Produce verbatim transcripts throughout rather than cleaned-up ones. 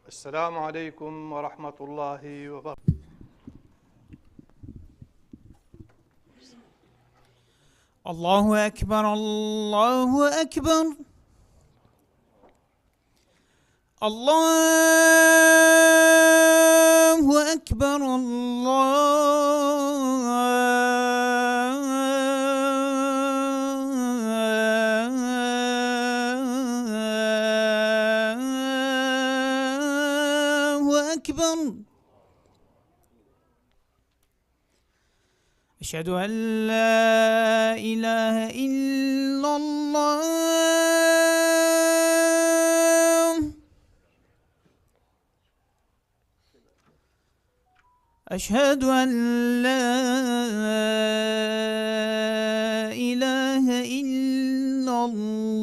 السلام عليكم ورحمة الله وبركاته. الله أكبر، الله أكبر. الله أكبر، الله أكبر. أشهد أن لا إله إلا الله. أشهد أن لا إله إلا الله.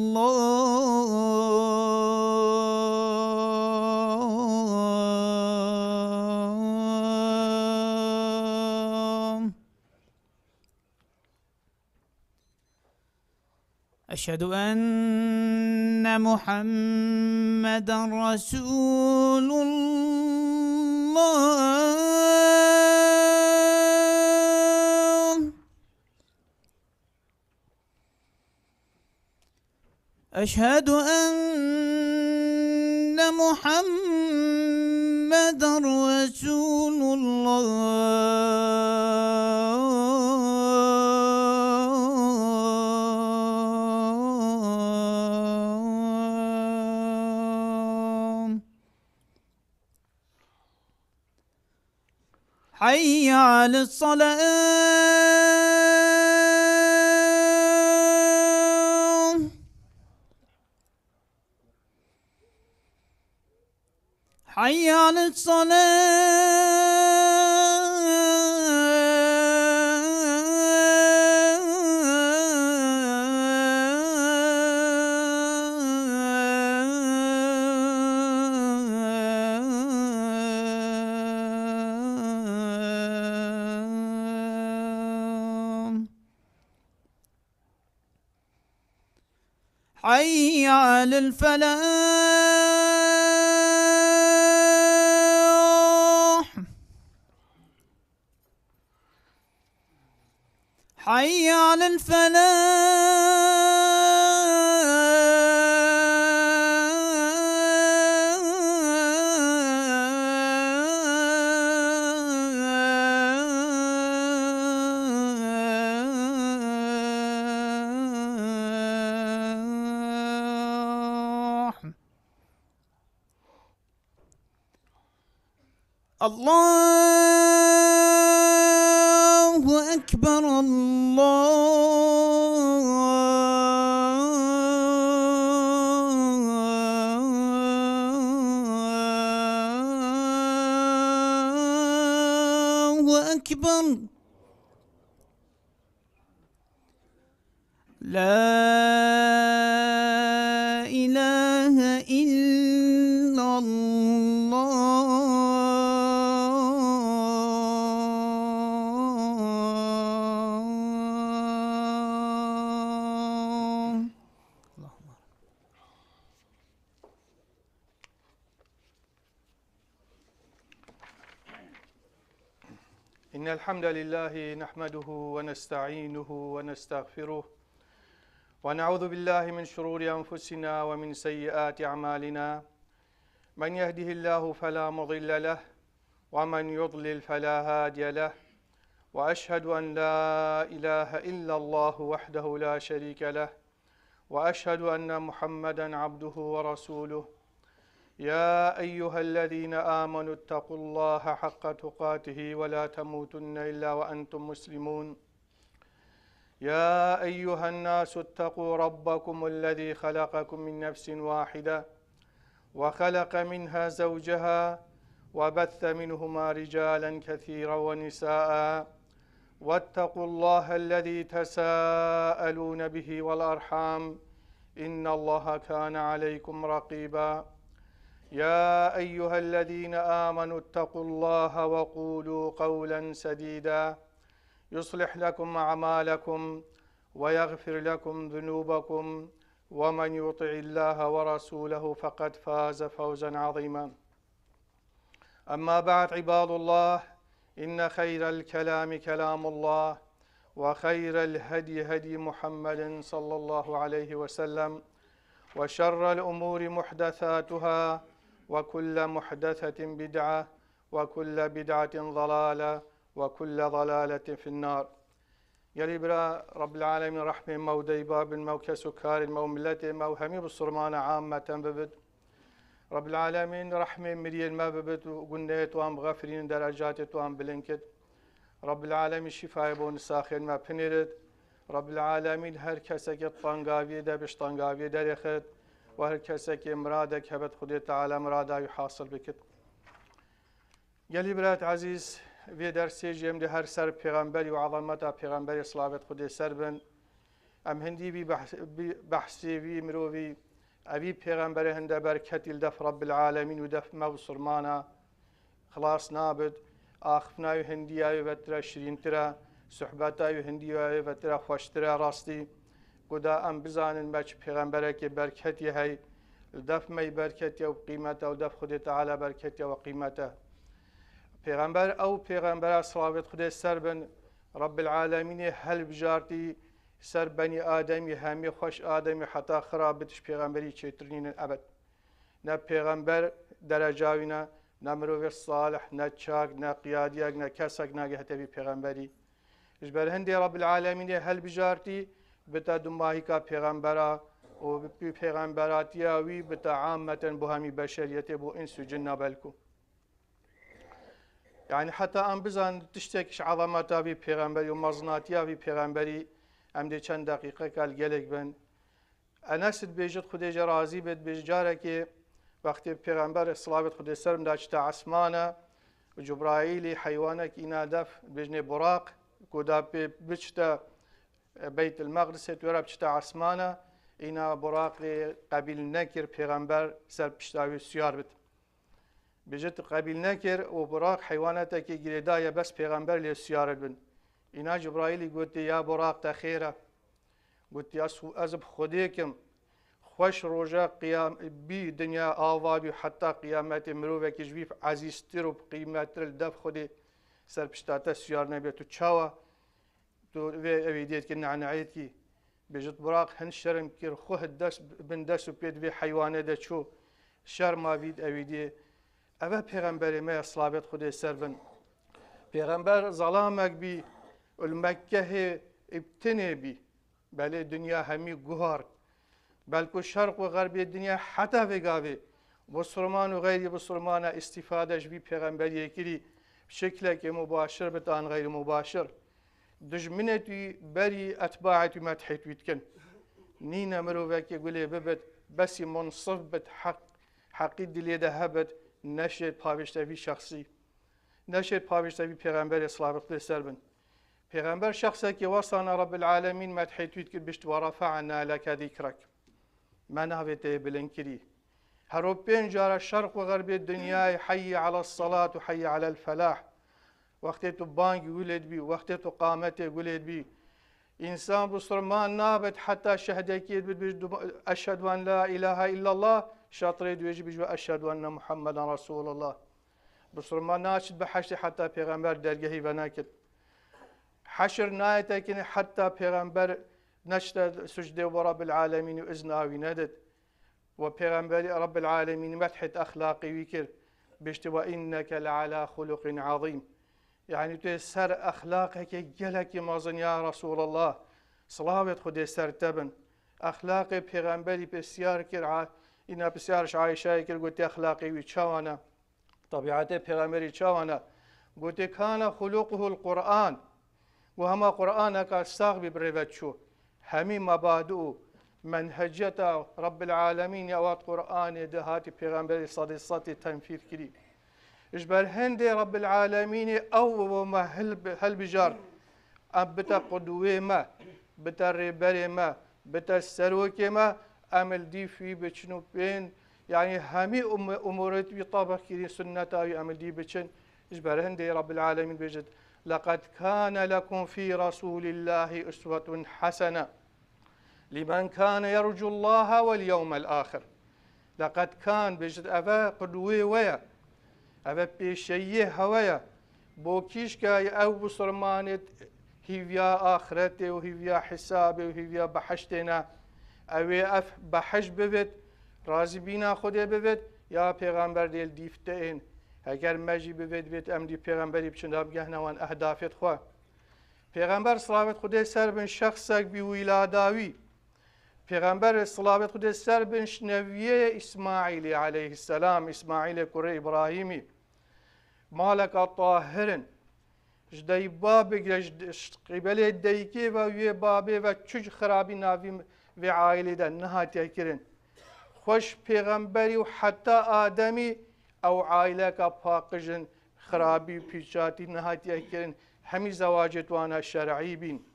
أشهد أن محمدا رسول الله. أشهد أن محمدا رسول الله. حي على الصلاة. حي على الصلاة. حي على الفلاح. حي على الفلاح. الله أكبر، الله أكبر. لا إله إلا الله. إن الحمد لله نحمده ونستعينه ونستغفره، ونعوذ بالله من شرور أنفسنا ومن سيئات أعمالنا. من يهده الله فلا مضل له، ومن يضلل فلا هادي له، وأشهد أن لا إله إلا الله وحده لا شريك له، وأشهد أن محمدا عبده ورسوله. يا أيها الذين آمنوا اتقوا الله حق تقاته ولا تموتن إلا وأنتم مسلمون. يا أيها الناس اتقوا ربكم الذي خلقكم من نفس واحدة وخلق منها زوجها وبث منهما رجالا كثيرا ونساء، واتقوا الله الذي تساءلون به والأرحام، إن الله كان عليكم رقيبا. يا أيها الذين آمنوا اتقوا الله وقولوا قولا سديدا، يصلح لكم أعمالكم ويغفر لكم ذنوبكم، ومن يطع الله ورسوله فقد فاز فوزا عظيما. أما بعد، عباد الله، إن خير الكلام كلام الله، وخير الهدي هدي محمد صلى الله عليه وسلم، وشر الأمور محدثاتها، وكل محدثة بدعة، وكل بدعة ضلالة، وكل ضلالة في النار. Gelî bira, Rabbil Alemîn rehmê me û deyba bin me û kes û karên me û miletê me û hemî bisurmana ammeten bibit. Rabbil Alemîn rehmê miriyên me bibit û gunehê wan bixefirînin, derecatê wan bilind kit. Rabbil Alemîn şîfayê bo nisaxên me pinêrit. Rabbil Alemîn her kesekê tengaviyê de bi ji tengaviyê derêxit û her kesekê miradek hebet Xwedê Teala mirada wî hasil bikit. Gelî birat ezîz, vê dersê jî em dê her ser pêxemberî û ezameta pêxemberê, silavêt Xwedê ser bin. Em hindî vî behs-, vî behsê vî mirovî, evî pêxemberê hinde berketî li def Rabbil Alemîn û def me bisurmana xilas nabit. Axiftina wî hindiya wê vetir e şirîntir e, suhbeta wî hindiya wê vetir e xweştir e rastî. Ku da em bizanin me çi pêxemberekê berketî hey, li def me yî berketî ye û qîmet e û def Xwedê Teala berketî ye û qîmet e. Pêxember, ew pêxembera, silavêt Xwedê ser bin, Rabbil Alemînê helbijartî ser benî Ademî, hemî xweş Ademî heta xira bitiş pêxemberî çêtir nînin ebed. Ne pêxember dereca wî ne, ne mirovê salih, ne çak, ne qiyadiyek, ne kesek nagihete vî pêxemberî. Ji ber hindê Rabbil Alemînê helbijartî bite dumahîka pêxembera û bi pêxemberatiya wî bite ammeten bo hemî beşeriyetê, bo îns û cinna belkû. Yani heta em bizan tiştek ji ezameta vî pêxemberî û mezinatiya vî pêxemberî, em dê çend deqîqeka li gelek bin. Enes dibêjit, Xwedê jê razî bit, dibêjit, carekê wextê pêxember, silavêt Xwedê ser bin, da çite esmana, Cibraîlî heywanek îna def, dibêjinê buraq, ku da pê biçite, e, Beytil Meqdisê, tu were biçite esmana, îna buraqê qebîl nekir, pêxember ser pişta wî siyar bit. Bêje tu qebîl nekir û buraq heywanetekê girêdaye bes pêxember lê siyar bin. Îna Cibraîlî gotê, ya buraq te xêr e. Gotê, ez, ez bi Xwedê kim. Xweş roja qiyam-, bî dinya ava bî heta qiyametê mirovekî ji vî ezîztir û bi qîmettir li def Xwedê ser pişta te siyar nebê. Tu çawa? Tu vê evîdiyê dikî, ne'ne'ê dikî. Bêjit buraq hin şerm kir, xwe dest, bin dest û pê di vê heywanê de çû. Şerma vî evîdiyê. Eve pêxemberê me ye, silavêt Xwedê ser bin. Pêxember zelamek bî û li Mekkehê îbtinê bî. Belê dinya hemî guhar. Belku şerq û xerbê dinya heta vê gavê Bisurman û xeyrî Bisurmana îstîfade ji vî pêxemberiyê kirî, bi şiklekê mubaşir bit an xeyrî mubaşir. Dijminê tu berî etbaet û medhê tu dikin. Nîne mirovekê gulê bibit, besî munsif bit, heq, heqî dilê de hebit, neşê pavêşte vî şexsî, neşê pavêşte vî pêxemberê, silavêt Xwedê ser bin. Pêxember şexsekê wesana Rabbil Alemîn medhê tu dikir, bişt, "Ve rafa'na leke zikrek." Me navê te yê bilind kirî. Hero pênc cara şerq û xerbê dinyayê, "Heyye ales salat û heyye alel felah." Wextê tu bangî gulê dibî, wextê tu qametê gulê dibî. Însan bisurman nabit heta şehdekiyê dibit, bêjit, "Eşhedü en la ilahe illallah." Şatrê duê jî bêjit, "Eşhedü enne Muhammeden Resulullah." Bisurman naçit bi heştê heta pêxember dergehî venekit. Heşir nayê tekinê heta pêxember neçite sucdê bo Rabbil Alemîn û izna wî nedit. Ve pêxemberî Rabbil Alemîn medhê exlaqê wî kir. Bêjti, "Ve inneke le ala xuluqin azîm." Yani tu yê ser exlaqekê gelekî mezin ya Resulallah. Silavêt Xwedê ser te bin. Exlaqê pêxemberî pisyar kir, a-, îna pisyar ji Ayşeyê kir, gotê, "Exlaqê wî çawa ne?" Tebîetê pêxemberî çawa ne? Gotê, "Kana xuluquhul Qur'an." Got, "Hema Qur'aneka sax bî bi rê ve çû." Hemî mebadi û menheciyeta Rabbil Alemîn ya wat Qur'anê de hatî pêxemberî sedê sedî tenfîz kirî. Ji ber hindê Rabbil Alemînê ew û me hil-, hilbijart. Em bite qudwê me, bite rêberê me, bite serokê me, em li dîf wî biçin û bên, yani hemî um-, umûrêt wî tabix kirî, sunneta wî em li dîf biçin. Ji ber hindê Rabbil Alemîn bêjit, "Leqed kâne lekum fî Resûlillâhi uswetun hesene. Limen kâne yercullâhe wel yewmel âxir." Leqed kan, bêjit, eve qudwê we ye. Eve pêşeyiyê hewe ye. Bo kîşka ew bisilmanê hîviya axretê û hîviya hesabê û hîviya behiştê ne. Ew ê ev behişt bivêt, razîbîna Xwedê bivêt, ya pêxember dê li dîf te ên. Heger me jî bivêt, bêt em dî pêxemberî biçin da bigehne wan ehdafêt xwe. Pêxember, silavêt Xwedê ser bin, şexsek bî wîlada wî. Pêxember, silavêt Xwedê ser bin, ji neviyê Îsmaîlê aleyhisselam, Îsmaîlê kurê Îbrahîmî. Maleka tahir in. Ji dey ba bigire, ji, ji qîbelê deykê ve, wê babê ve çi xirabî navî vê aîlê de nehatiye kirin. Xweş pêxemberî û heta Ademî ew aîleka paqij in, xirabî û pîçatî nehatiye kirin. Hemî zewacêt wana şer'î bîn.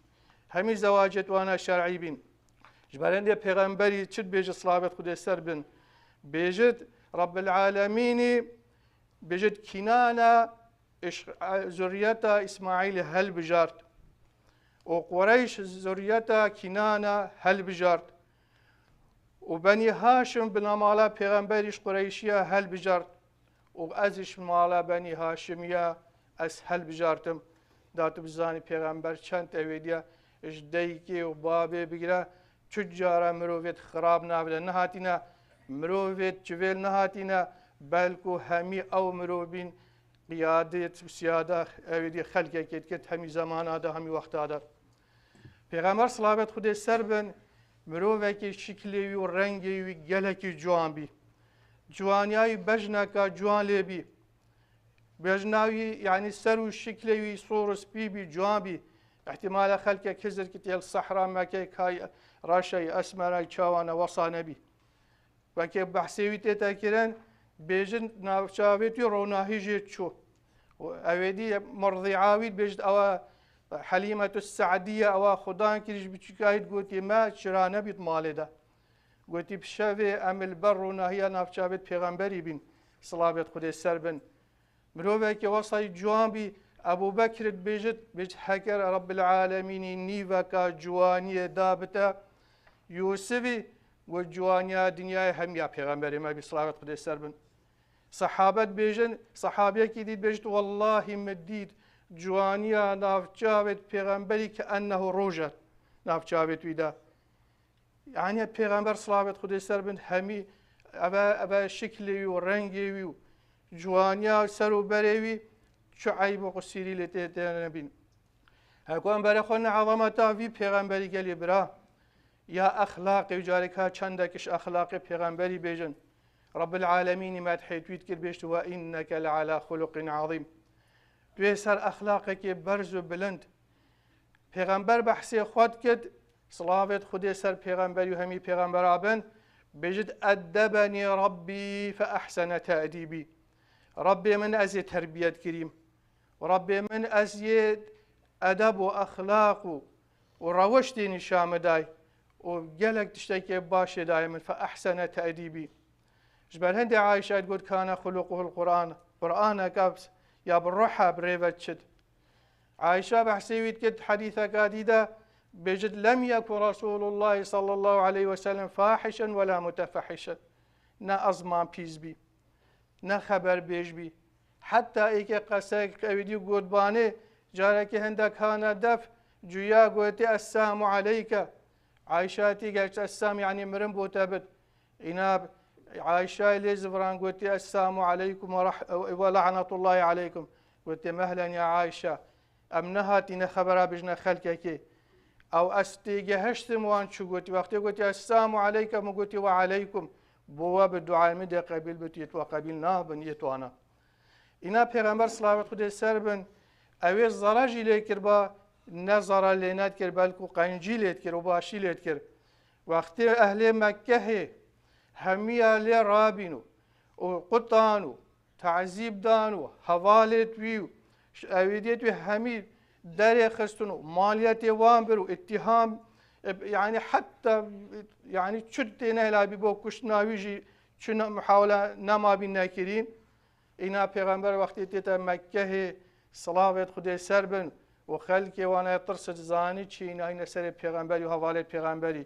Hemî zewacêt wana şer'î bîn. Ji ber hindê pêxemberî çi dibêjit, silavêt Xwedê ser bin? Bêjit, Rabbil Alemînî, bêjit, Kînana iş-, zurriyeta Îsmaîlî helbijart û Qureyş zurriyeta Kînana helbijart û Benî Haşim bi namala pêxemberî ji Qureyşiya helbijart û ez ji mala Benî Haşimiya ez helbijartim. Da tu bizanî pêxember çend ewêdiya ji deykê û babê bigire, çi cara mirovêt xirab navê de nehatîne, mirovêt civêl nehatîne, belku hemî ew mirov bîn qiyadêt û siyada ewêdî xelkekê dikir hemî zemana de, hemî wexta de. Pêxember silavêt Xwedê ser bin, mirovekî şiklê wî û rengê wî gelekî ciwan bî. Ciwaniya wî bejneka ciwan lê bî. Bejna wî, yanî ser û şiklê wî sor û spî bî, ciwan bî. Îhtîmale xelkek Hizir ki tê li sehra Mekeyê kay reşey esmerey çawa ne, wesa nebî. Weke behsê wî tête kirin, bêjin navçavêt wî ronahî jê çû. Û ewêdî murdi'a wî bêjit ewa Helîmetu Se'diye, ewa xudan kirî ji biçûkayî gotî me çira nebît malê de. Gotî bi şevê em li ber ronahiya navçavêt pêxemberî bîn, silavêt Xwedê ser bin. Mirovekî wesayî ciwan bî, Ebû Bekir dibêjit, bêjit heger Rabbil Alemînî nîveka ciwaniyê da bite Yûsivî, got ciwaniya dinyayê hemiya pêxemberê me bî, silavêt Xwedê ser bin. Sehabe dibêjin, sehabiyekî dî dibêjit, wellahî min dît ciwaniya navçavêt pêxemberî ke ennehu roj e navçavêt wî de. Yanî pêxember silavêt Xwedê ser bin hemî eve, eve şiklê wî û rengê wî û ciwaniya ser û berê wî çi eyb û qusîrî lê tê, tê nebîn. Heko em berê xwe ne ezameta vî pêxemberî gelî bira. Ya exlaqê wî, careka çendek ji exlaqê pêxemberî bêjin. Rabbil Alemînî medhê wî dikir, bêjt, "Ve inneke le ala xuluqin azîm." Tu yê ser exlaqekê berz û bilind. Pêxember behsê xwe dikit, silavêt Xwedê ser pêxemberî û hemî pêxembera bin, bêjit, "Eddebenî Rabbî fe ehsene te'dîbî." Rabbê min ez ê terbiyet kirîm. Rabbê min ez yê edeb û exlaq û, û rewiştê nîşan min day û gelek tiştekê başê dayê min, fe ehsene te'dîbî. Ji ber hindê Ayşe digot, "Kane xuluquhul Qur'an." Qur'aneke ya bi ruh e, bi rê ve çit. Ayşe behsê wî dikit, hedîseka dî de bêjit, "Lem yeku Resulullah sallallahu aleyhi ve sellem fahişen ve la mutefehişen." Ne ezman pîs bî, ne xeberbêj bî. Heta êkê qeseyek qewîdî gotbanê, carekê hindek hane def, cuya gotê, "Esselamu aleyke." Ayşe tî geşt, "Essam yanî mirin bo te bit." Îna Ayşe lê ziviran gotê, "Esselamu aleykum ve rah-, ve lanetullahi aleykum." Gotê, "Mehlen ya Ayşe." Em nehatîne xebera bijne xelkekê. Ew ez têgehiştim wan çi gotî. Wextê gotî, "Esselamu aleyke," min gotî, "Ve aleykum." Bo we bi duayê min dê qebîl bit, yê we qebîl nabin, yê wana. Îna Pêxember silavet Xwedê ser bin, ew ê zara jî lê kirba, ne zara lê nedikir, belkû qencî lê dikir û başî lê dikir. Wextê ehlê Mekkehê hemiya lê rabîn û, û qutan û tazîb dan û hevalêt wî û ş-, ewêdiyêt wî hemî derê xistin û maliyetê wan bir û îttiham, e, yanî heta, yanî çi têne hela bî bo kuştina wî jî çi ne-, muhawela nema bî nekirîn. Îna Pêxember wextê tête Mekkehê, silavêt Xwedê ser bin, û xelkê wan ê tirs dizanî çi, îna hîne serê Pêxemberî û hevalêt Pêxemberî.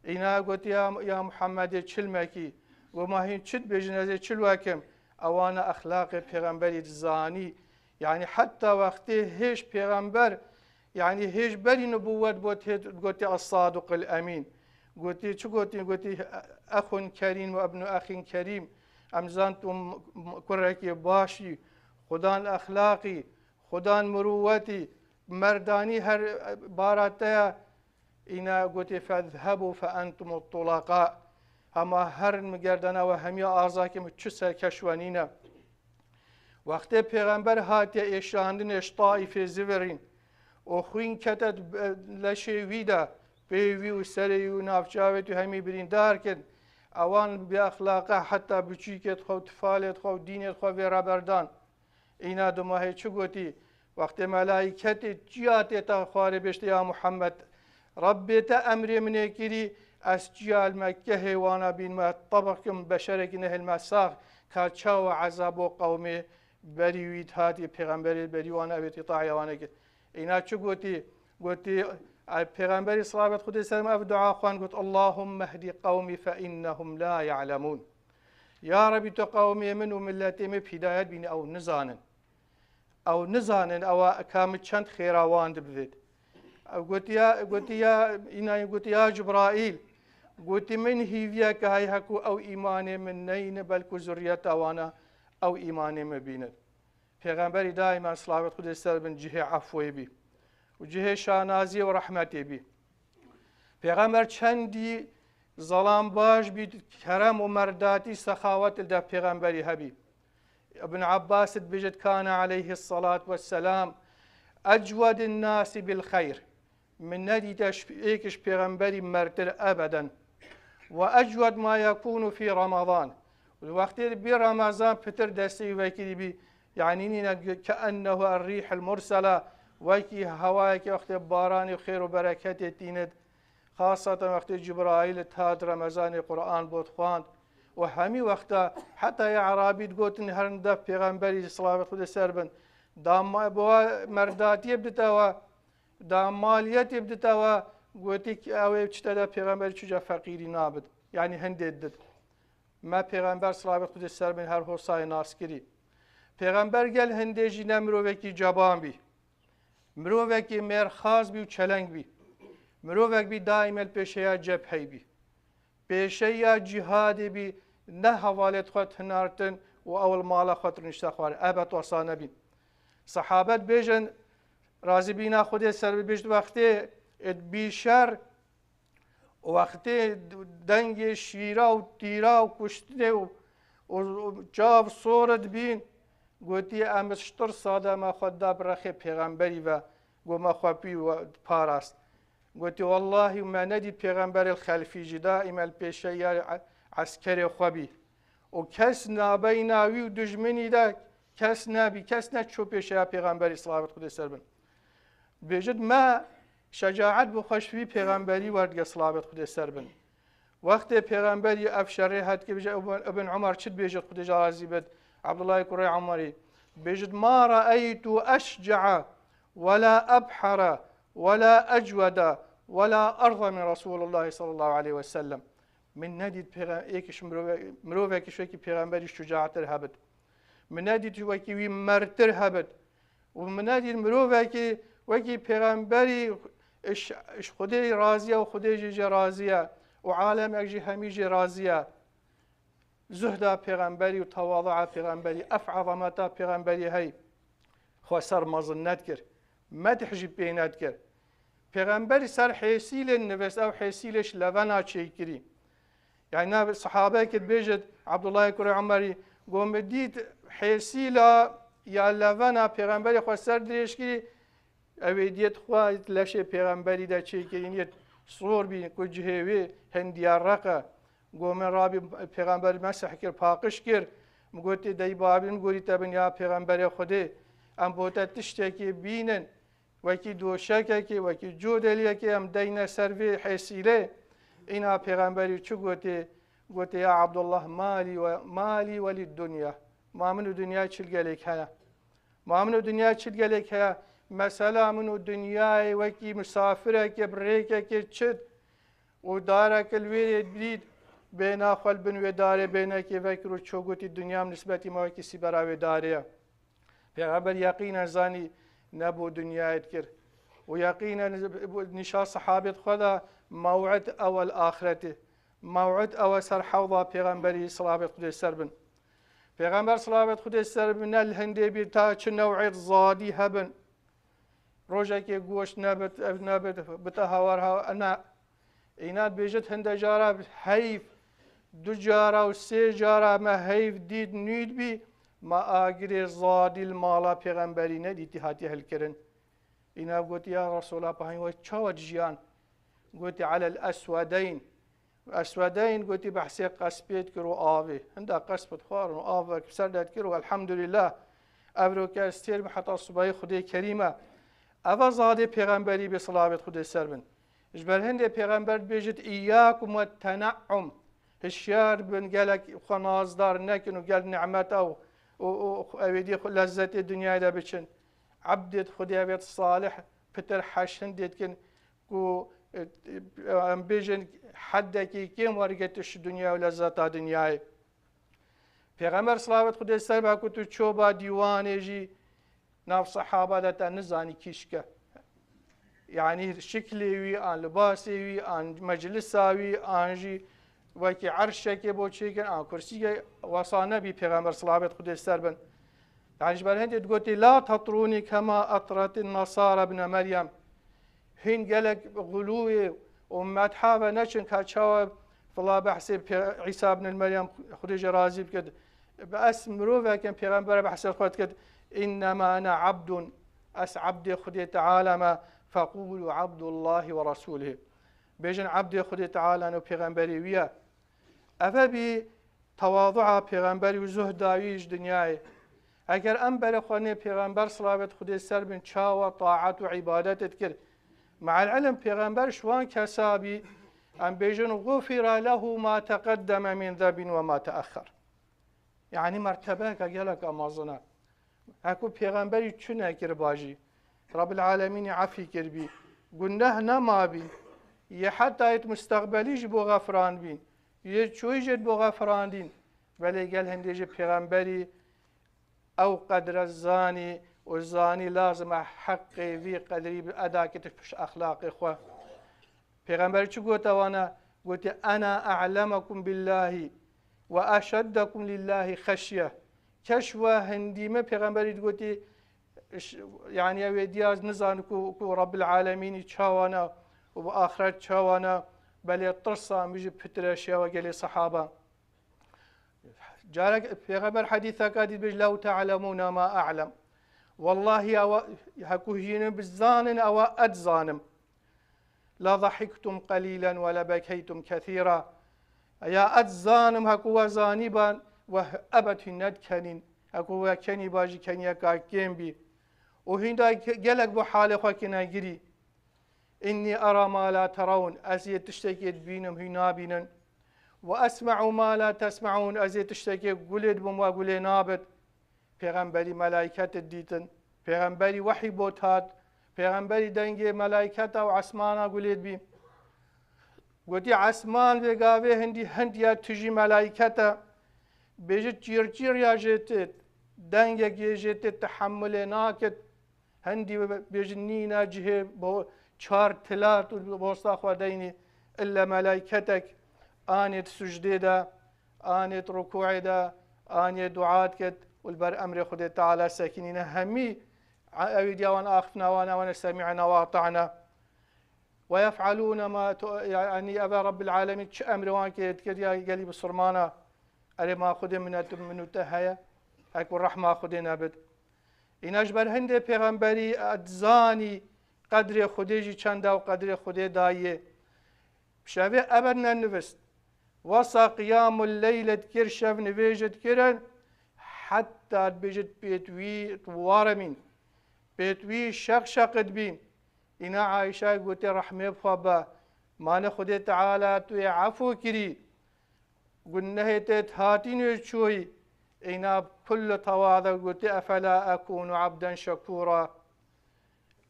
Îna gotî, "Ya, ya Muhammedê, çil mekî." Got, "Ma hîn çi dibêjin, ez ê çil wekim?" Ewana exlaqê pêxemberî dizanî. Yanî heta wextê hêj pêxember, yanî hêj berî nubûwet bû tê gotê Es-Sadiqul Emîn. Gotî, çi gotî? Gotî, "Exun kerîm û ibnu exin kerîm." Em zan tu m-, m-, kurekê baş î, xudan exlaqî, xudan mirûwetî, merdanî her bara te ye. Îna gotê, "Fezhebû fe entumut tulaqa." Hema herin min gerdana we hemiya azakê min, çi serkeş we nîne. Wextê pêxember hatiye êşandinê ji Taîfê zivirîn û xwîn kete leşê wî de, pê wî û serê wî û navçavê wî hemî birîndar kirin. Ewan bi exlaqe heta biçûkê xwe û tifalê xwe û dînê xwe vê re berdan. Îna dumahê çi gotî? Wextê melaîketê çiya tê te xwarê bêşte, ya Muhammed, Rebbê te emrê min ê kirî, ez çiya li Mekkehê wana bînme, tebiq kim beşerekî nehêlme sax, ka çawa ezabo qewmê berî wî hatî pêxemberê berî wan evêtî taye wane kir. Îna çi gotî? Gotî, ey pêxemberî, selawet Xwedê ser me, ev dua xwan got, "Allahümme hdi qewmî fe innehum la ya'lemûn." Ya Rebî, tu qewmê min û miletê min bi hidayet bînî, ew nizanin. Ew nizanin, ewa ka min çend xêra wan dibivêt. Ew gotiya, gotiya, îna gotiya Cibraîl, gotî, "Min hîviye ke hay heku ew îmanê min neyne, belku zurriyeta wana ew îmanê min bînin." Pêxemberî daîma, selawet Xwedê ser bin, cihê efwê bî û cihê şanaziyê û rehmetê bî. Pêxember çendî zelambaş bî, kerem û merdatî, sexawet li dev pêxemberî hebî. Ibn Abbas dibêjit, "Kana aleyhi salatu vesselam ecwedin nasi bil xeyr." Min nedîte ji êk ji pêxemberî mertir ebeden. "Ve ecwed ma yekûnu fî Ramazan." Wextê bî Ramazan pitir destê wî vekirî bî. Yanî nîne ke ennehu er-rîhil mursela, wekî hewayekî wextê baranê xêr û bereketê tînit. Xaseten wextê Cibraîl hat Remezanê Quran bot xwand. Û hemî wexta heta ya Erabî digotin herin dev pêxemberî, silavet Xwedê ser bin. Da ma-, bi wa merdatiyê bidite we, da maliyetê bidite we, gotî ki ew ê çi te de pêxemberî çuca feqîrî nabit. Yanî hindê didit. Me pêxember, silavet Xwedê ser bin, her hosayê nas kirî. Pêxember gel hindê jî ne mirovekî ceban bî. Mirovekî mêrxas bî û çeleng bî. Mirovek bî daîm el pêşeya cephey bî. Pêşeya cîhadê bî, ne hevalêt xwe tinartin û ew li mala xwe tinişte xwar. Ebed wesa nebîn. Sehabet bêjin, razîbîna Xwedê ser bi, bêjt wextê bî şer, wextê dengê şîra û tîra û kuştinê û, û, û çav sor dibîn, gotî, "Em ji tirsa de me xwe da bi rexê pêxemberî ve, got me xwe pî we parast." Gotî, "Wellahî me nedît pêxemberê li xelfî jî, daîm el pêşeya e-, eskerê xwe bî." Û kes nabeyna wî û dijminî de kes nebî, kes neçû pêşeya pêxemberî, silavet Xwedê ser bin. Bêjit me şecaet bi xwe ji vî pêxemberî werdige, silavet Xwedê ser bin. Wextê pêxemberî ev şerê hat kir, bêje Ibn, Ibn Umar çi dibêjit, Xwedê ji razî bit, Abdullahê kurê Umerî, bêjit, "Ma re'eytu eşce'a ve la ebhara ve la ecweda ve la erza min Resulullah sallallahu aleyhi ve sellem." Min nedît pêxe-, êk ji mirove-, mirovekî ji wekî pêxemberî şucatir hebit. Min nedît ji wekî wî mertir hebit. Û min nedît mirovekî wekî pêxemberî ji, ji Xwedê razî ye û Xwedê jî jê razî ye û alemek jî hemî jê razî ye. Zuhda pêxemberî û tewadaa pêxemberî, ev ezameta pêxemberî hey. Xwe ser mezin nedikir. Medh jî pê nedikir. Pêxemberî ser hêsîlên nivist, ew hêsîlê ji levena çêkirî. Yani na sahabeyekê dibêjit, Abdullahê kurê Umerî, got, "Min dît hêsîla ya levena pêxemberê xwe ser dirêj kirî, ew ê diyet xwe leşê pêxemberî de çêkirîn, yê sor bîn ku cihê wê hindiya req e." Got, "Min rabî pêxember mesih kir, paqij kir. Min gotê, dey babî min gorî te bin ya pêxemberê Xwedê. Em bo te tiştekê bînin." Wekî doşekekê, wekî codeliyekê em deyne ser vê hêsîlê. Îna pêxemberî çi gotê? Gotê, "Ya Abdullah, malî ve, malî ve lid dunya." Ma min û dinyayê çi li gelek heye? Ma min û dinyayê çi li gelek heye? Mesela min û dinyayê wekî misafirekê, bi rêkekê çit û dareke li wê dît, bêhna xwe li bin wê darê bêhnekê vekir û çû gotî, dinya nisbetî me wekî sîbera wê darê ye. Pêxember yeqînen zanî nebû dinyayê dikir. Û yeqînen nîşa sehabêt xwe de mew'id ew el axireti. Mew'id ew e ser hewda pêxemberî, silavêt Xwedê ser bin. Pêxember silavêt Xwedê ser bin ne li hindê bî ta çi new'êt zadî hebin. Rojekê goşt nebit, ev nebit, bite hawar ha-, ne. Îna dibêjit hinde cara heyf, du cara û sê cara me heyf dît nûd bî, me agirê zadî li mala pêxemberî nedîtî hatiye hilkirin. Îna gotî, ya Resûla, pahî we çawa dijiyan? Gotî, alel eswedeyn. Eswedeyn gotî, behsê qespê dikir û avê. Hinda qesp dixwarin û av wek ser de dikir û elhamdulillah. Evroke ez têr bim heta subahî Xwedê kerîm e. Eva zadê pêxemberî bê silavêt Xwedê ser bin. Ji ber hindê pêxember dibêjit, îyyakum we tene'um. Hişyar bin, gelek xwe nazdar nekin û gel nimeta û, û, û ewêdî xwe lezzetê dinyayê de biçin. Ebdêt Xwedê evêt salih pitir heş hindê dikin ku, e, e, em bêjin heddekî kêm wergirtiş ji dinya û lezzeta dinyayê. Pêxember silavêt Xwedê ser be ku tu ço ba dîwanê jî nav sehaba de te nizanî kîşke. Yanî şiklê wî, an libasê wî, an meclisa wî, an jî wekî erşekê bo çêkin, an kursîkê wesa nebî Pêxember silavêt Xwedê ser bin. Yanî ji ber hindê digotî, "La tetrûnî kema etretin nasara bne Meryem." Hîn gelek xulûyê û metha ve neçin ka çawa fila behsê Pê-, Îsa ibn Meryem Xwedê jê razî bikit. Ez mirovek im, pêxembere behsê xwe dikit. "Înnema ene abdun." Ez ebdê Xwedê Teala me. "Feqûlû abdullahi ve rasûlih." Bêjin ebdê Xwedê Teala ne û pêxemberê wî ye. Eve bî tewazua pêxemberî û zuhda wî ji dinyayê. Eger em berê xwe nê pêxember silavêt Xwedê ser bin çawa taet û îbadet dikir. Me'el ilm pêxember ji wan kesa bî, em bêjin, "Gufira lehu ma teqeddeme min zebin ve ma teexer." Yanî mertebeyeke gelek mezin e. Hekû pêxemberî çi nekir bajî. Rabbil Alemînî efî kirbî. Guneh nema bîn. Yê heta yêt mustaqbelî ji bo xefirandbîn. Yê çoyî jê bo xefirandîn. Belê gel hindê jî pêxemberî ew qedre zanî û zanî lazim e heqê vî qedrî bi eda kit pişt exlaqê xwe. Pêxember çi gote wana? Gote, "Ena a'lemekum billahi ve eşeddekum lillahi xeşye." Keş we hindî me pêxemberî digotî, ş-, yanî ew ê diyaz nizan ku, ku Rabbil Alemînî çawana û bi axiret çawana, belê tirsa min jî pitir e ji ya we gelê sehaba. Carek pêxember hedîseka dî dibêje, "Lew te'lemûne ma a'lem." Wellahî ewa, hekû hînin bizanin ewa ez zanim. "La dahiktum qelîlen ve le bekeytum kethîra." Ya ez zanim hekû we zanîban we ebed hîn nedikenîn. Hekû we kenî ba jî keniyeka kêm bî. Û hîn da gelek bo halê xwe kine girî. "Inni ara ma la terawun." Ez yê tiştekê dibînim, hûn nabînin. "Ve esme'u ma la tesme'un." Ez yê tiştekê gulê dibim, we gulê nabit. Pêxemberî melaîket dîtin. Pêxemberî wehî bot hat. Pêxemberî dengê melaîketa û esmana gulê dibî. Gotî, "Esman vê gavê hindî hind ya tijî melaîket e. Bêjit çîrçîr ya jê têt. Dengek yê jê têt tehemulê nakit." Hindî bêjin nîna cihê bo çar tilat û bosta xwe deynî, ille melaîketek anêt sucdê de, anêt rukûê de, anêt dua diket û li ber emrê Xwedê Teala sekinîne. Hemî ewîdiya wan axifna wana, wana semi'na ve ata'na. Ve yef'alûne ma tu-, yanî eve Rabbil Alemîn çi emrê wan kê dikir ya gelî bisurmana. Erê ma Xwedê minet min û te heye, hek û rehma Xwedê nebit. Îna ji ber hindê pêxemberî ez zanî qedrê Xwedê jî çend e û qedrê Xwedê dayê. Şevê ebed nenivist. Wesa qiyamul leyl dikir, şev nivêj dikirin, heta dibêjit pêt wî warimîn. Pêt wî şeq şeq dibîn. Îna Ayşe gote, "Rehmê bi xwe be, mane Xwedê Teala tu yê efû kirî, gunehê te hatî nû çoyî." Îna bi kullu tewaze gote, "Efela ekûnu abden şekûra?"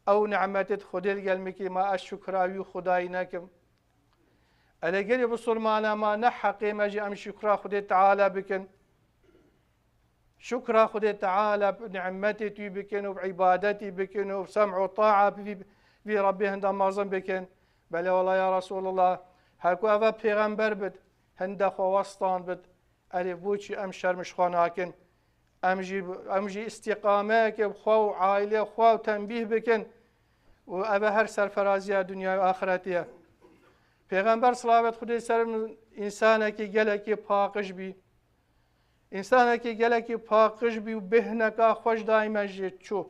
Ew nimetê Xwedê li gel min kî, ma ez şukra wî Xwedayî nekim? Erê gelê bisilmana ma ne heqê me jî em şukra Xwedê Teala bikin. Şukra Xwedê Teala bi nimetê tû bikin û bi îbadetî bikin û bi sem û taa bi vî, vî Rebbê hinda mezin bikin. Belê wela ya Resulullah, her ku eve pêxember bit, hinde xwe westan bit, erê boçî em şerm ji xwe nakin? Em jî, em jî îstîqameyekê bi xwe û aîlê xwe û tenbîh bikin û eve her serferaziya dinyayê û axiretê ye. Pêxember, silavet Xwedê ser min, însanekî gelekî paqij bî. Însanekî gelekî paqij bî û bêhneka xweş daîme jê çû.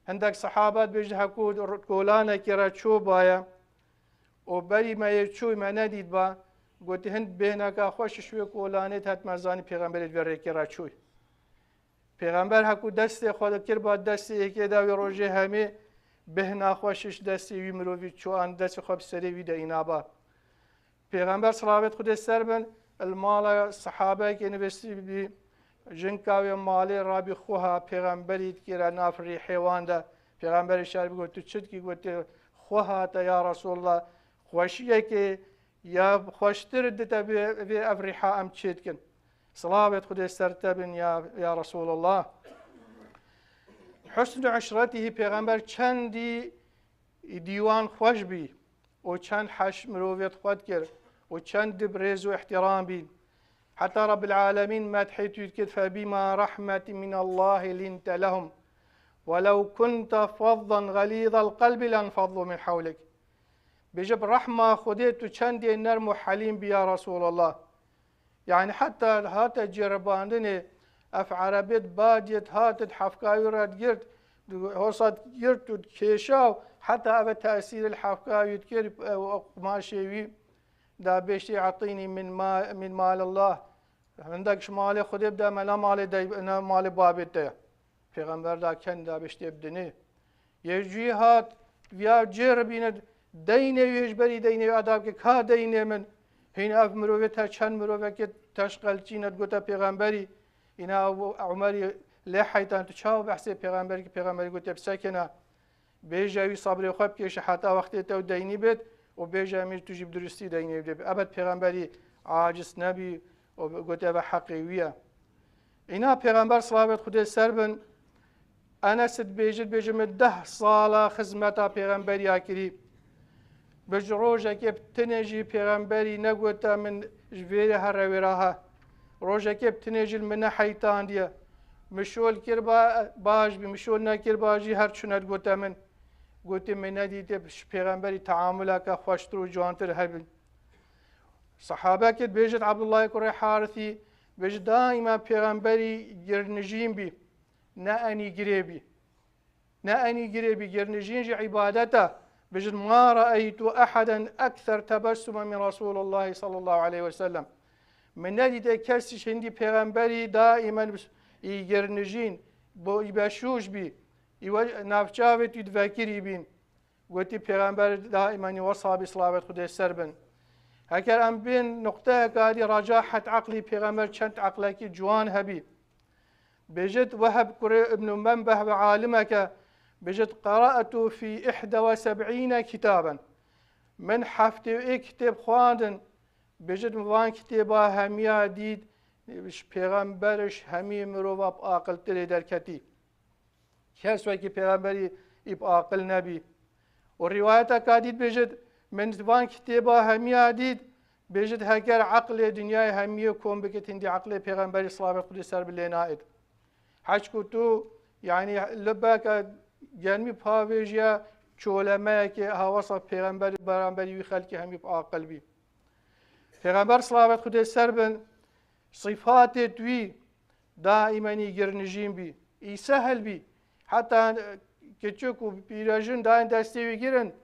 Hindek sehaba dibêjin, hekû kolanekî re çû baye û berî me yê çû me nedît ba, gotî, hind bêhneka xweş ji wê kolanê dihet me zanî pêxemberê di vê rêkê re çû. Pêxember hekû destê xwe dikir ba destê yekê de, wê rojê hemê bêhna xweş ji destê wî mirovî çû, an destê xwe bi serê wî de îna ba. Pêxember, silavet Xwedê ser bin, li mala sehabeyekê nivîsî bî, jinka wê malê rabî xweha pêxemberî dikire nav rîhê wan de. Pêxemberê şer bî got, tu çi dikî? Gotê, xweha te ya Resulullah, xweşiyekê ya xweştir di te vê, vê ev rîha em çê dikin. Silavet Xwedê ser te bin ya, ya Resulullah. Husnü işretihî, pêxember çendî dîwan xweş bî û çend heş mirovê xwe dikir û çend dib rêz û ihtiram bî. Heta Rabbil Alemîn medhê tû dikir, "Febîma rahmetî minallahi linte lehum. Welew kunte fazzan xelîzal qelbi lenfaddu min hewlik." Bêje, bi rehma Xwedê tu çendê nerm û helîm bî ya Resulallah. Yani heta hate ceribandinê, ev erebê di badiyê dihat, di hefka wî re digirt, hosa digirt û dikêşa û heta eve tesîrê li hefka wî dikir, ew qumaşê wî da bêştê etînî min ma-, min malillah. Hindek ji malê Xwedê bide me, ne malê dey-, ne malê babê te. Pêxember da ken da bêştê bidinê. Yê jûyî hat, viya cêr bîne, deynê wê ji berî deynê wê eda bike, ka deynê min. Hîn ev mirovê te çend mirovekê teşqelçîne, digote pêxemberî, îna Ebu Umerî lê heytan, tu çawa behsê pêxemberî ki pêxemberî gote bisekine. Bêje wî sabrê xwe bikêşe heta wextê te û deynî bêt û bêje emîr tu jî bi durustî deynê wî bidê. Ebed pêxemberî aciz nebî û gote eve heqê wî ye. Îna Pêxember, silavet Xwedê ser bin, Enes dibêje, dibêje, min deh sala xizmeta Pêxemberiya kirî. Bi ji rojekê bi tinê jî Pêxemberî negote min ji vêrê here wêra he. Rojekê bi tinê jî li min neheytandiye. Min şol kir ba, baş bî, min şol nekir ba jî her çune digote min. Gotê, min nedîtê ji Pêxemberî teamuleke xweştir û ciwantir hebin. Sehabekê dibêjit Abdullahê kurê Harithî, bêjit, daîma Pêxemberî girnijîn bî, ne enî girê bî. Ne enî girê bî, girnijîn jî îbadet e. Bêjit, ma re'eytu eheden ekser tebessumen min Resûlillahî sallallahu aleyhi ve sellem. Min nedîte kesî ji hindî Pêxemberî daîmen î girnijîn, bo î beşûş bî, î we navçavê tû divekirî bîn. Gotî, Pêxember daîmen î wesa bî, silavet Xwedê ser bin. Heger em bên nuqteyeka dî, recahet eqlî Pêxember çend eqlekî ciwan hebî. Bêjit, Weheb kurê Ibn Menbeh ve alimeke, bêjit, "Qera'tu fî ihde ve seb'îne kitaben." Min heftê û êk kitêb xwendin, bêjit, min van kitêba hemiya dît, ji Pêxember, ji hemî mirova bi aqiltirê derketî. Kes wekî Pêxemberî î bi aqil nebî. Û rîwayeteka dît bêjit, min van kitêba hemiya dît, bêjit, heger eqlê dinyayê hemiyê kom bikit, hindî eqlê Pêxemberî, silavet Xwedê ser bi lê naêt. Heçku tu, yanî, libeke germî pavêjiya çolemeyekê hawasa Pêxemberî, beramberî wî xelkê hemî bi aqil bî. Pêxember, silavet Xwedê ser bin, sifatê tu wî daîmen î girnijîn bî. Î sehil bî. Heta, e, kiçik û pîrejin dayên destê wî girin,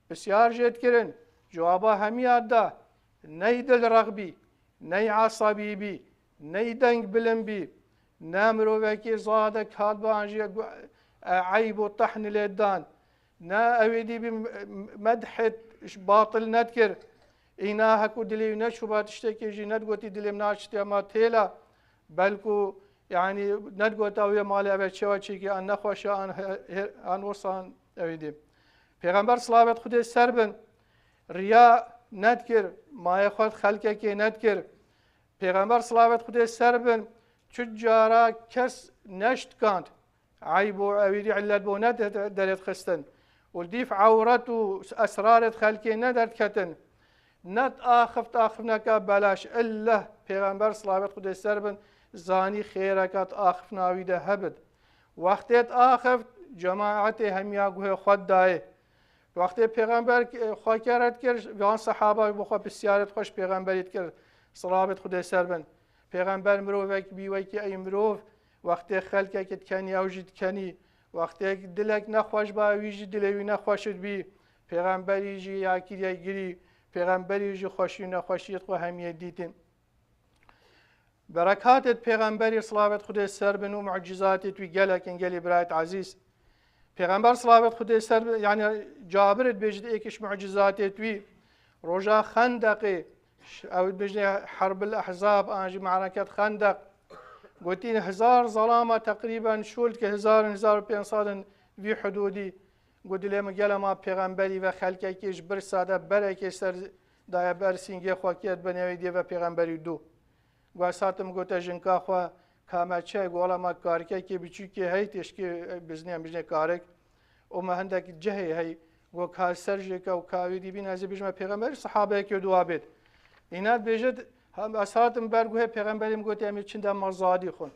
pisyar jê dikirin. Cewaba hemiya da. Ney dilrex bî, ney esabî bî, ney deng bilind bî, ne mirovekî zade kat ban jî, e, eyb û tehn lê dan. Ne ew êdî bî, medhê batil nedikir. Îna hekû dilê wî neçûba tiştekê jî nedigotî, dilê min a tiştê ma têla. Belkû, yanî, nedigota wê malê eve çewa çêkî an nexweşe an he-, he-, an wisa an ew êdî. Pêxember, silavet Xwedê ser bin, riya nedikir, mayê xwe xelkekê nedikir. Pêxember silavet Xwedê ser bin, çi cara kes neştikand. Eyb û ewîrî illet bo ne de-, derêt xistin. Û dîf ewret û esrarêt xelkê ne derdiketin. Net axift axifneka belaş. Illeh Pêxember silavet Xwedê ser bin, zanî xêreka di axifna wî de hebit. Wextê di axift, cemaetê hemiya guhê xwe dayê. Wextê Pêxember, e, xwe keret kir, van sehaba bi xwe pisyarêt xwe ji Pêxemberî dikir, silavet Xwedê ser bin. Pêxember mirovek bî wekî ey mirov, wextê xelkek dikenî, ew jî dikenî. Wextê dilek nexweş ba, wî jî dilê wî nexweş dibî. Pêxemberî jî ya kiriye girî. Pêxemberî jî xweşî û nexweşiyêt xwe hemiyê dîtin. Berekatêt Pêxemberî silavet Xwedê ser bin û mucizatêt wî gelek in gelî birayet ezîz. Pêxember silavet Xwedê ser bin, yani Cabir dibêjit êk ji mucizatêt wî, roja Xendeqê, ş-, ew dibêjin Herbil Ehzab, an jî Mereket Xendeq. Gotîn hezar zelama teqrîben şûl dike, hezar, hezar û pênc sed in vî hudûdî. Got dilê min gela ma Pêxemberî ve xelkekî ji birsa de berekê ser daye ber sîngê xwe kê dibin ewê dê ve Pêxemberî dû. Got ez hatim gote jinka xwe ka me çi heye, got wela ma karikekê biçûkê hey têşkê biznê em bijnê karik. Û me hindek cihê hey, got ka ser jê ke û ka wî dî bîn ez ê bijme Pêxemberî, sehabeyekê dua bêt. Îna dibêjit, hem ez hatim ber guhê Pêxemberî min gotê em ê çin de ma zadî xwin.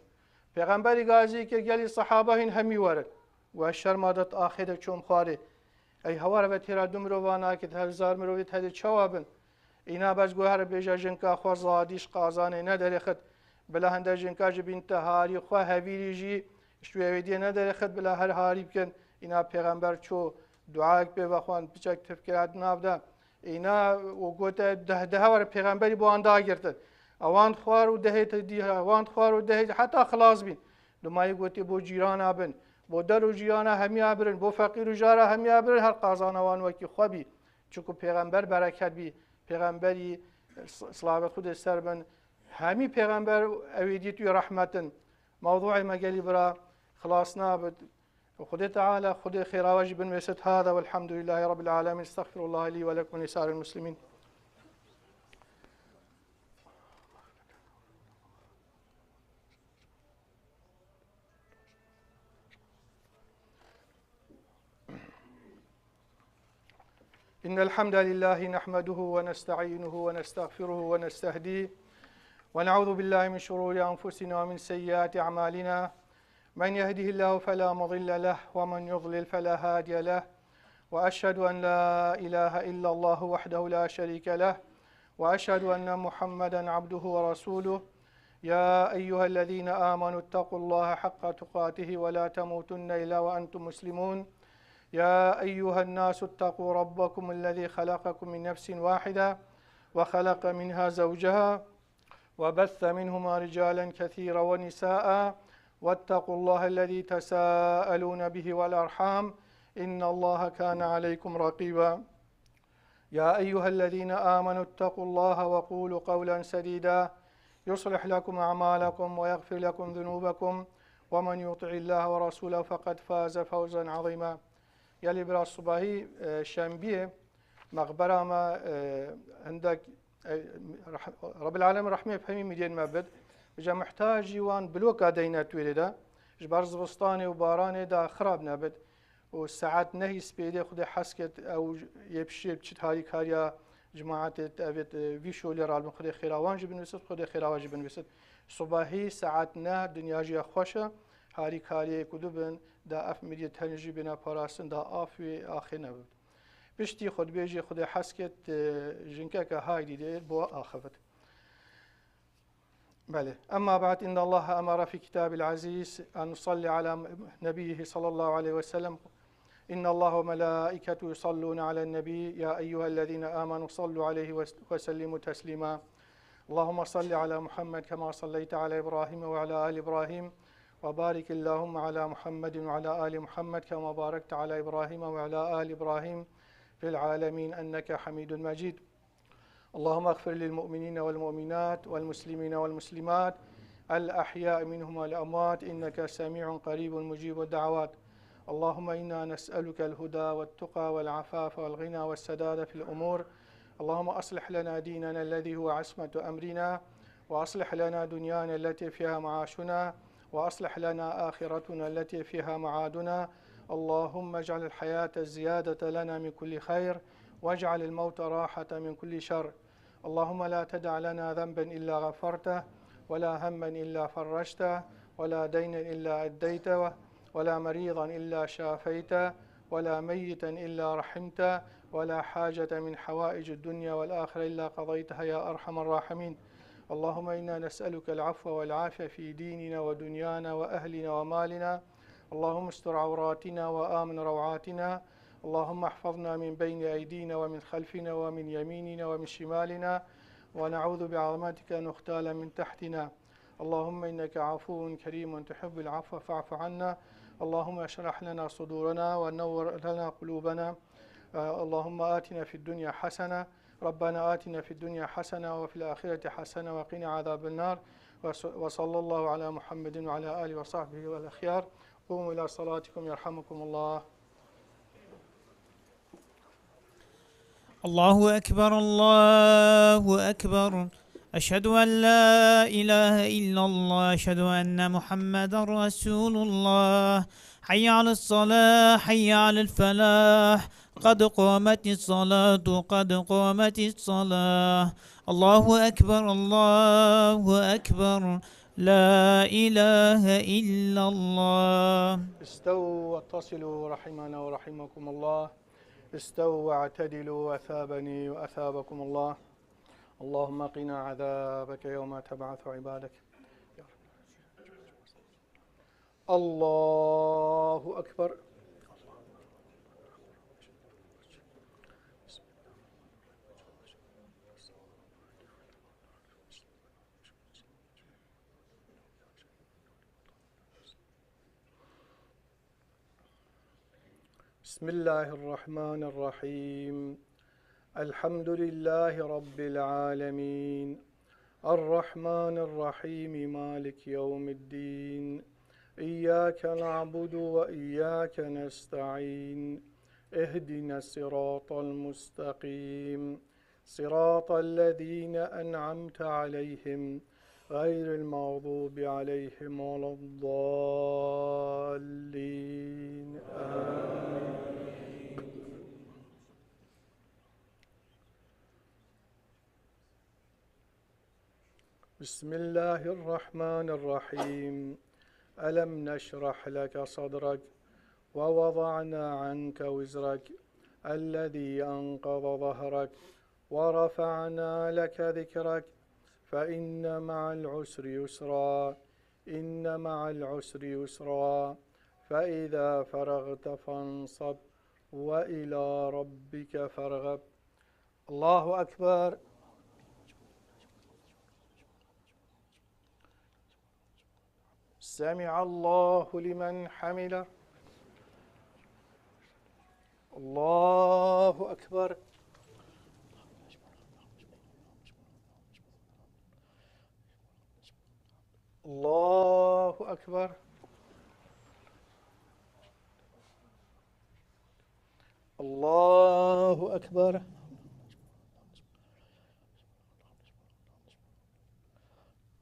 Pêxemberî gazî kir gelî sehaba hîn hemî werin. Û ez şerma de axê de çom xwarê. Ey hewar ve têra du mirova nakit, hezar mirovî hede çawa bin? Îna bes got here bêje jinka xwe zadî ji qazanê nederêxit. Bila hinde jinka ji bîn te harî xwe hevîrî jî ji wê wêdiyê nederêxit, bila her harî bikin. Îna Pêxember çû duayek pê vexwend, piçek tifkirat nav de. Îna û gote deh, deh were Pêxemberî bo wan dagirtin. Ewan xwar û dehê te dî, ewan xwar û dehê heta xilas bîn. Dumayî gotî bo cîrana bin, bo der û cîrana hemiya birin, bo feqîr û jara hemiya birin, her qazana wan wekî xwe bî. Çunku Pêxember bereket bî, Pêxemberî s-, silavet Xwedê ser bin, hemî Pêxember ewê dît wî rehmet in. Mewdûê me gelî bira xilas nabit. Xwedê Teala, Xwedê xêra we jî binivîsit. Hada welhamdulillahî Rabbil alemin. Estexfirullah lî ve lekum ve lisâiril muslimîn. إن الحمد لله نحمده ونستعينه ونستغفره ونستهديه، ونعوذ بالله من شرور أنفسنا ومن سيئات أعمالنا. من يهده الله فلا مضل له، ومن يضلل فلا هادي له. وأشهد أن لا إله إلا الله وحده لا شريك له، وأشهد أن محمدا عبده ورسوله. يا أيها الذين آمنوا اتقوا الله حق تقاته ولا تموتن إلا وأنتم مسلمون. يا أيها الناس اتقوا ربكم الذي خلقكم من نفس واحدة وخلق منها زوجها وبث منهما رجالا كثيرا ونساء واتقوا الله الذي تساءلون به والأرحام إن الله كان عليكم رقيبا. يا أيها الذين آمنوا اتقوا الله وقولوا قولا سديدا يصلح لكم أعمالكم ويغفر لكم ذنوبكم ومن يطع الله ورسوله فقد فاز فوزا عظيما. Gelî bira sibahî, e, şembiyê, mexbera me, e, hindek, e, reh-, Rebbil Alem rehmê bi hemî miriyên me bid. Bije muhtacî wan bloka deyne twêrê de, ji ber zivistanê û baranê de xirab nebit. Û saet nehî spêdê Xwedê hes ket, ew yê pişê çi harîkariya cemaetê te evêt, e, vî şolê ralbin. Xwedê xêra wan jî binivîsit, Xwedê xêra wan jî binivîsit. Sibahî saet neh dinya jî ya xweş e. Harîkariyê ku dibin, da ev miriyê tenê jî bêne parastin, da af wê axê nebit. Piştî xwe dibêjê Xwedê hes ket, e, jinkeke haydî dê bo axivit. بلى. أما بعد، إن الله أمر في كتاب العزيز أن نصلي على نبيه صلى الله عليه وسلم. إن الله وملائكته يصلون على النبي، يا أيها الذين آمنوا صلوا عليه وس-، وسلموا تسليما. اللهم صل على محمد كما صليت على إبراهيم وعلى آل إبراهيم، وبارك اللهم على محمد وعلى آل محمد كما باركت على إبراهيم وعلى آل إبراهيم في العالمين إنك حميد مجيد. اللهم اغفر للمؤمنين والمؤمنات والمسلمين والمسلمات الأحياء منهم والأموات إنك سميع قريب مجيب الدعوات. اللهم إنا نسألك الهدى والتقى والعفاف والغنى والسداد في الأمور اللهم أصلح لنا ديننا الذي هو عصمة أمرنا، وأصلح لنا دنيانا التي فيها معاشنا، وأصلح لنا آخرتنا التي فيها معادنا. اللهم اجعل الحياة زيادة لنا من كل خير، واجعل الموت راحة من كل شر. اللهم لا تدع لنا ذنبا إلا غفرته، ولا هما إلا فرجته، ولا دينا إلا أديته، ولا مريضا إلا شافيته، ولا ميتا إلا رحمته، ولا حاجة من حوائج الدنيا والآخرة إلا قضيتها يا أرحم الراحمين. اللهم إنا نسألك العفو والعافية في ديننا ودنيانا وأهلنا ومالنا. اللهم استر عوراتنا وآمن روعاتنا. اللهم احفظنا من بين أيدينا ومن خلفنا ومن يميننا ومن شمالنا، ونعوذ بعظمتك أن نغتال من تحتنا. اللهم إنك عفو كريم تحب العفو فاعف عنا. اللهم اشرح لنا صدورنا ونور لنا قلوبنا. آه، اللهم آتنا في الدنيا حسنة. ربنا آتنا في الدنيا حسنة وفي الآخرة حسنة وقنا عذاب النار. وص-، وصلى الله على محمد وعلى آله وصحبه والأخيار. قوموا إلى صلاتكم يرحمكم الله. الله أكبر، الله أكبر. أشهد أن لا إله إلا الله، أشهد أن محمدا رسول الله. حي على الصلاة، حي على الفلاح. قد قامت الصلاة، قد قامت الصلاة. الله أكبر، الله أكبر. لا إله إلا الله. استووا واتصلوا رحمنا ورحمكم الله. استووا واعتدلوا أثابني وأثابكم الله. اللهم قنا عذابك يوم تبعث عبادك. الله أكبر. بسم الله الرحمن الرحيم. الحمد لله رب العالمين. الرحمن الرحيم. مالك يوم الدين. إياك نعبد وإياك نستعين. اهدنا الصراط المستقيم. صراط الذين أنعمت عليهم غير المغضوب عليهم ولا الضالين. آمين. بسم الله الرحمن الرحيم. ألم نشرح لك صدرك ووضعنا عنك وزرك الذي أنقض ظهرك ورفعنا لك ذكرك فإن مع العسر يسرا. إن مع العسر يسرا. فإذا فرغت فانصب وإلى ربك فارغب. الله أكبر. سمع الله لمن حمده. الله أكبر. الله أكبر. الله أكبر.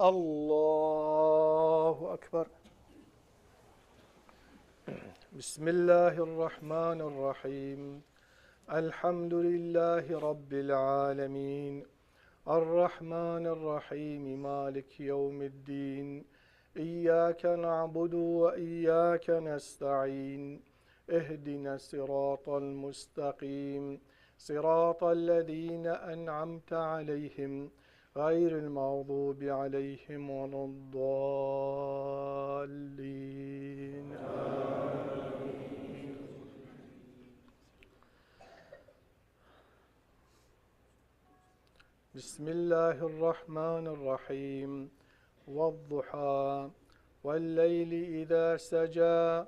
الله أكبر. بسم الله الرحمن الرحيم. الحمد لله رب العالمين. الرحمن الرحيم. مالك يوم الدين. إياك نعبد وإياك نستعين. اهدنا الصراط المستقيم. صراط الذين أنعمت عليهم غير المغضوب عليهم ولا الضالين. آمين. بسم الله الرحمن الرحيم. والضحى. والليل إذا سجى.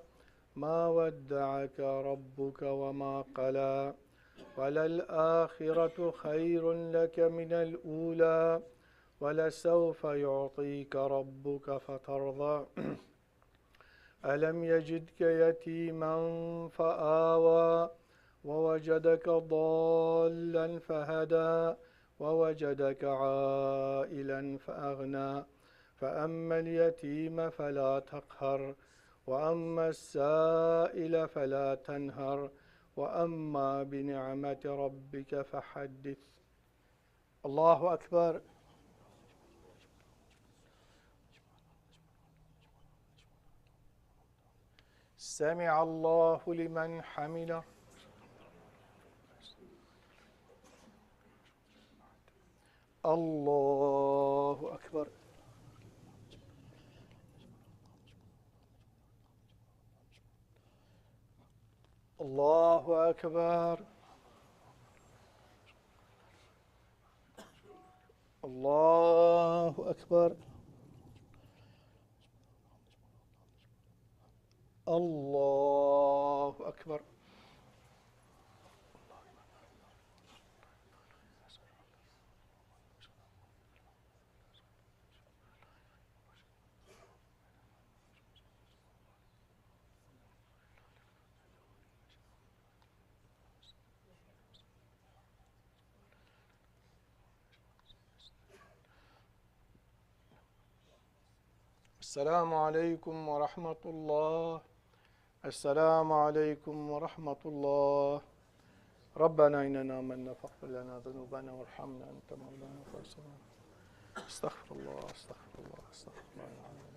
ما ودعك ربك وما قلى. وللآخرة خير لك من الأولى. ولسوف يعطيك ربك فترضى. ألم يجدك يتيما فآوى. ووجدك ضالا فهدى ووجدك عائلا فأغنى فأما اليتيم فلا تقهر وأما السائل فلا تنهر وأما بنعمة ربك فحدث. الله أكبر. سمع الله لمن حمده. الله أكبر. الله أكبر. الله أكبر. الله أكبر. السلام عليكم ورحمة الله. السلام عليكم ورحمة الله. ربنا إننا آمنا فاغفر لنا ذنوبنا وارحمنا أنت مولانا فانصرنا. أستغفر الله، أستغفر الله، أستغفر الله العظيم.